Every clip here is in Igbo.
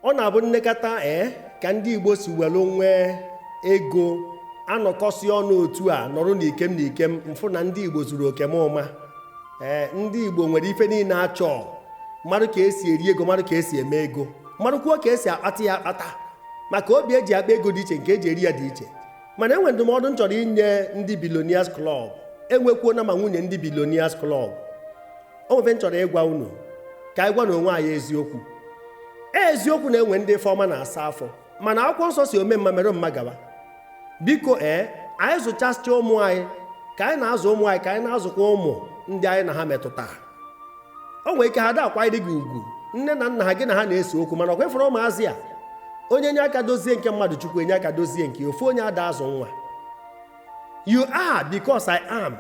Ọ na-abụ nnekọta ka ndị Igbo si welu nwee ego anọkọsị ọnụ otu a nọrọ n'ikem n'ikem mfụ na ndị Igbo zuru oke ma ụma. Ee, ndị Igbo nwere ife niile achọ, marụ ka esi eri ego, marụ ka esi eme ego, marụkwuo ka esi akpata ya akpata, maka obi eji akpa ego dị iche, nke eji eri ya dị iche. Mana enwe ndụmọdụ m chọrọ inye ndị Billionaires Club. Enwekwuo na ma nwunye ndị Billionaires Club. O nwefe m chọrọ ịgwa unu, ka anyị gwa na onwe anyị eziokwu. Eziokwu na-enwe ndị ife ọma na-asa afọ, mana akwụkwọ nsọ si ome mma mere mma gawa. Biko, anyị zụchasịcha ụmụ anyị, ka anyị na-azụ ụmụ anyị, ka anyị na-azụkwa ụmụ ndị anyị na ha metụtara. O nwere ike ha da akwanyere gị ugwu, nne na nna ha gị na ha na-ese okwu, mana ọkwa ịfụrụ ụmụazị a, onye nye aka dozie nke mmadụ, Chukwu enye aka dozie nke ofu onye ada azụ nwa. You are because I am,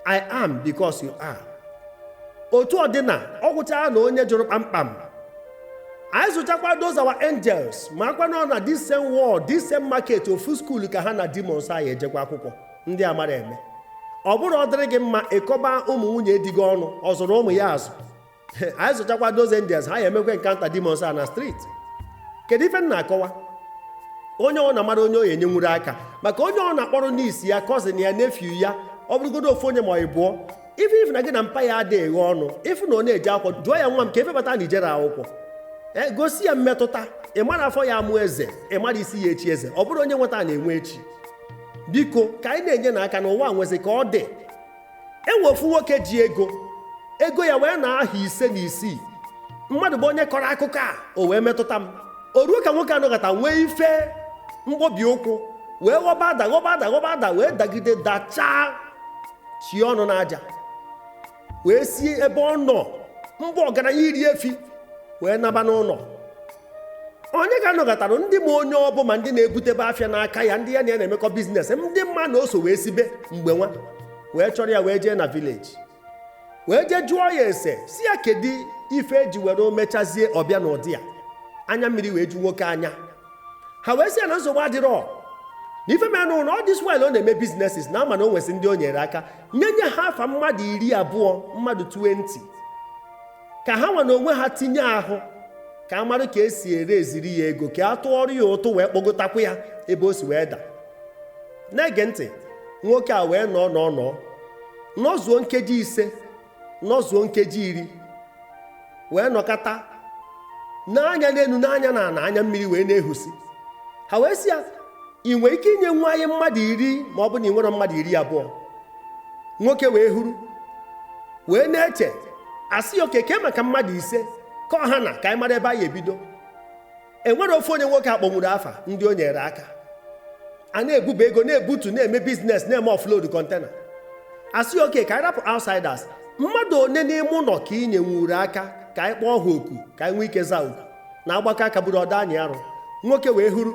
I am because you are. Otu ọdịna ọ gwụchara na onye jụrụ kpamkpam. Anyị zụchakwa those our angels, ma akwa nọ na this same world, this same market, ofu school ka ha na demons anyị ejekwa akwụkwọ. Ndị amara eme, ọ bụrụ ọ dịrị gị mma ịkọba ụmụ nwunye di gị ọnụ, ọ zụrụ ụmụ ya azụ. Anyị zụchakwa those angels, ha ya emekwa encounter demons a na street. Kedu ife m na-akọwa? Onye ọ na-amara onye ọ enyenwuru aka, maka onye ọ na-akpọrọ n'isi ya, cousin ya, nephew ya, ọ bụrụgodo ofu onye ma ọ bụọ, ife ife na gị na mpa ya adịghị eghe ọnụ, ịfụ na ọ na-eje akwụkwọ, jụọ ya, "Nwa m, ka efe bata na ijere akwụkwọ?" E gosi ya mmetụta. Ị mara afọ ya amụ eze, ị mara isi ya echi eze. Ọ bụrụ onye nweta na-enwe echi. Biko, ka anyị na-enye n'aka n'ụwa nwezi ka ọ dị. Enwe ofu nwoke ji ego, ego ya wee na aha 56. Mmadụ bụ onye kọrọ akụkọ a, o wee metụta m. O ruo ka nwoke anọkọta nwee ife mkpọbi ụkwụ, wee ghọba ada, ghọba ada, ghọba ada, wee dagide, dachaa chi ọnụ n'aja, wee si ebe ọ nọ mbụ ọgaranya iri efi wee naba n'ụlọ. Onye ga-anọkọtara ndị ma onye ọ bụ, ma ndị na-ebutebe afịa n'aka ya, ndị ya na ya na-emekọ business, ndị mma na o so wee sibe mgbe nwa wee chọrọ ya, wee jee na village, wee jee jụọ ya ese, si ya kedu ife eji were mechazie ọbịa n'ụdị a. Anya mmiri wee ju nwoke anya. Ha wee sị ya na nsogbu adịrọ, na ife mere na ọ this while ọ na-eme businesses na ama na o nwesị ndị o nyere aka, nye nye ha afa mmadụ 20, mmadụ 20, ka ha nwa na onwe ha tinye ahụ, ka a mara ka esi ere eziri ya ego, ka a tụọrọ ya ụtụ wee kpọgotakwa ya ebe o si wee da. Na-ege ntị, nwoke a wee nọọ nọọ nọọ, nọzuo nkeji 5, nọzuo nkeji 10, wee nọkata n'anya n'elu, n'anya na ana, anya mmiri wee na-ehusi. Ha wee sị ya, "Ị nwere ike inye nwa anyị mmadụ 10, ma ọ bụ na ị nwere mmadụ 20?" Nwoke wee huru wee na-eche, asị ya, "Okeke maka mmadụ 5 ka ọha na ka anyị mara ebe anyị ebido." Enwere ofu onye nwoke akpọnwuru afa ndị o nyere aka. A na-ebuba ego, na-ebutu, na-eme business, na-eme offload container. Asị ya, "Oke ka anyị rapụ outsiders, mmadụ one n'ime ụlọ ka ị nyenwuru aka, ka anyị kpọọ ha oku, ka anyị nwee ike zaa oku na agbakọ aka buru ọdọ anyị arụ." Nwoke wee huru,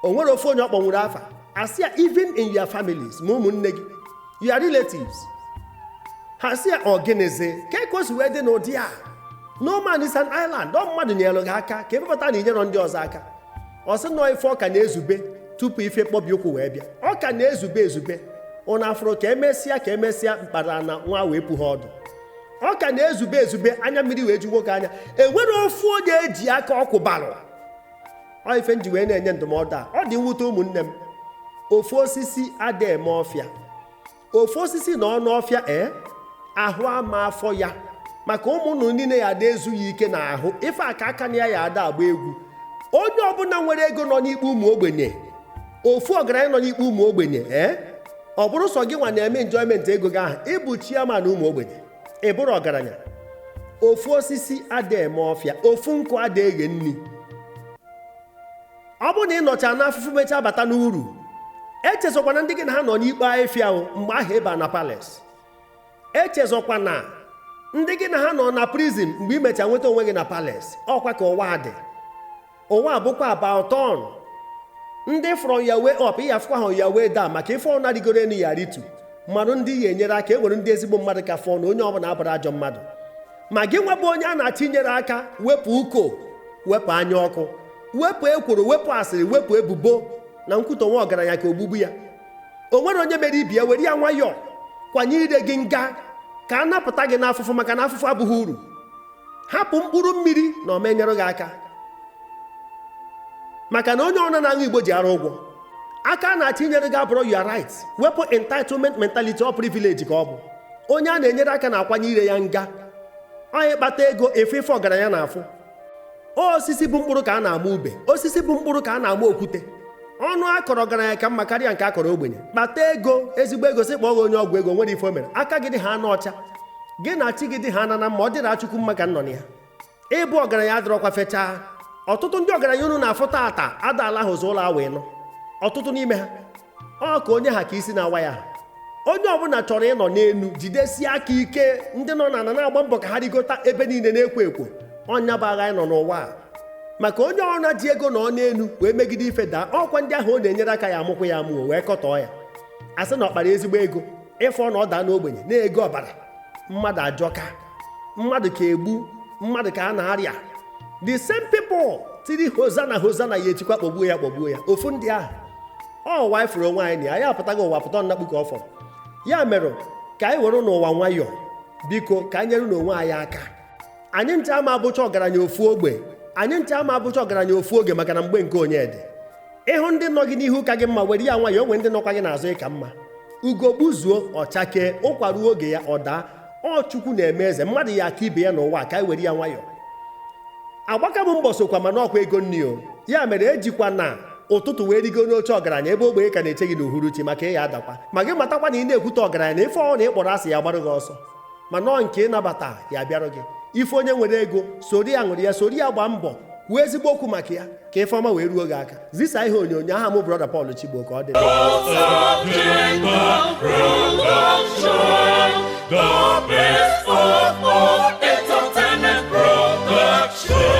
o nwere ofu onye ọ kpọnwuru afa. Asị ya, "Even in your families, ma ụmụnne gị, your relatives?" Ha sị ya, "Ọ gịnịzi ka ka o si wee dị n'ụdị a? No man is an island. Ọ mmadụ nyere gị aka ka ebebata na inyerọ ndị ọzọ aka." Ọ sị nọọ ife ọ ka na-ezube tupu ife mkpọbi ụkwụ wee bịa. Ọ ka na-ezube ezube. Ụnụ afụrụ ka emesịa mkpara na nwa wee pụ ha ọdụ. Ọ ka na-ezube ezube. Anya mmiri wee ju nwoke anya. Enwere ofu onye eji aka ọkwụ balụ. Ọ ife nji wee na-enye ndụmọdụ a, ọ dị mwute, ụmụnne m. Ofu osisi ada eme ọfịa. Ofu osisi na ọnụ ọfịa, ee, ahụ ama afọ ya, maka ụmụ nnụnụ niile ya ada ezughị ike na ahụ ife aka aka na ya ya ada agba egwu. Onye ọbụla nwere ego nọ n'ikpe ụmụ ogbenye, ofu ọgaranya nọ n'ikpe ụmụ ogbenye, ee, ọ bụrụ sọ gị nwa na-eme enjoyment ego gị ahụ, ịbụ chairman ụmụ ogbenye, ị bụrụ ọgaranya. Ofu osisi ada eme ọfịa, ofu nkụ ada eghe nri. Ọ bụrụ na ị nọcha n'afụfụ mechaa bata n'uru, echezọkwana ndị gị na ha nọ n'ikpe ahịfịa ahụ mgbe ahụ ịba na palace. Echezọkwana ndị gị na ha nọ na prison mgbe ị mechaa nweta onwe gị na palace. Ọkwa ka ụwa dị. Ụwa bụkwa about turn. Ndị from your way up, ị afụkwa ha your way down, maka ife ọna rigoro enu ya ritu mmadụ. Ndị ya enyere aka, enwere ndị ezigbo mmadụ ka fọ na onye ọbụla abụrụ ajọ mmadụ. Ma gị nwa bụ onye a na-atinyere aka, wepụ uko, wepụ anya ọkụ, wepụ ekworo, wepụ asịrị, wepụ ebubo na nkwutọ nwa ọgaranya ka ogbugbu ya. O nwere onye mere ibi ya, were ya nwayọọ kwanye ire gị nga ka a napụta gị n'afụfụ, maka na afụfụ abụghị uru. Hapụ mkpụrụ mmiri na omenyere gị aka. Maka na onye ọna na-aṅụ igbo ji arụ ụgwọ aka a na-achọ inyere gị abụrụ your right. Wepụ entitlement mentality, ọ privilege ka ọ bụ. Onye a na-enyere aka na-akwanye ire ya nga. Onye kpata ego efe ife ọgaranya na-afụ. Osisi bụ mkpụrụ ka a na-ama ube, osisi bụ mkpụrụ ka a na-ama okwute. Ọnụ akọrọ ọgaranya ka mma karịa nke akọrọ ogbenye. Kpata ego, ezigbo ego, sị kpọọ gị onye ọgwụ ego nwere ife o mere. Aka gị dị ha anụ ọcha, gị na chi gị dị ha ana na mma. Ọ dịra Chukwu mma ka m nọ na ya. Ịbụ ọgaranya adịrọkwa fechaa. Ọtụtụ ndị ọgaranya unu na-afụ tata adaala ha ụzọ ụlọ awa ịnọ. Ọtụtụ n'ime ha, ọ ka onye ha ka isi na-awa ya. Onye ọbụla chọrọ ịnọ n'elu jidesie aka ike. Ndị nọ n'ala na-agba mbọ ka ha rigota ebe niile na-ekwo ekwo. Ọnya bụ agha anyị nọ n'ụwa a. Maka onye ọna ji ego nọ n'elu wee megide ife daa, ọkwa ndị ahụ ọ na-enyere aka ya amụkwa ya amụọ wee kọtọọ ya, asị na ọkpara ezigbo ego. Ịfọ na ọ daa n'ogbenye na-ego ọbara mmadụ ajọka, mmadụ ka egbu mmadụ ka a na-arịa. The same people tiri "Hosanna, Hosanna" ya echikwa kpọgbuo ya, kpọgbuo ya. Ofu ndị ahụ ọ ụwa anyị fụrụ onwe anyị na ya. Anyị apụtaghị ụwa pụta nnakpu ka ọ fọrọ ya mere. Ka anyị were n'ụwa nwayọọ, biko, ka anyị nyere n'onwe anyị aka. Anyị ncha ama abụcha ọgaranya ofu ogbe, anyị ncha ama abụcha ọgaranya ofu oge, maka na mgbe nke onye dị. Ịhụ ndị nọ gị n'ihu ka gị mma, were ya nwayọọ. Onwe ndị nọkwa gị n'azụ ịka mma. Ugo gbuzuo ọchakee, ụkwa ruo oge ya ọ daa. Ọ Chukwu na-eme eze mmadụ ya aka ibe ya n'ụwa. Ka anyị were ya nwayọọ. Agbaka m mbọ sokwa, mana ọkwa ego nni o. Ya mere ejikwa na ụtụtụ wee rigo n'oche ọgaranya ebe ogbenye ka na-eche gị n'uhuruchi, maka ịya adakwa. Ma gị matakwa na ị na-ekwute ọgaranya na ife ọ na ịkpọrọ asị ya gbarụ gị ọsọ, mana ọ nke ịnabata ya bịarụ gị. Ife onye nwere ego, soro ya ṅụrụ ya, soro ya gbaa mbọ, kwuo ezigbo okwu maka ya ka ife ọma wee ruo gị aka. Zisa ihe onyonyo. Aha m Brother Paul Chigbo. Ka ọ dị. The best of all entertainment production.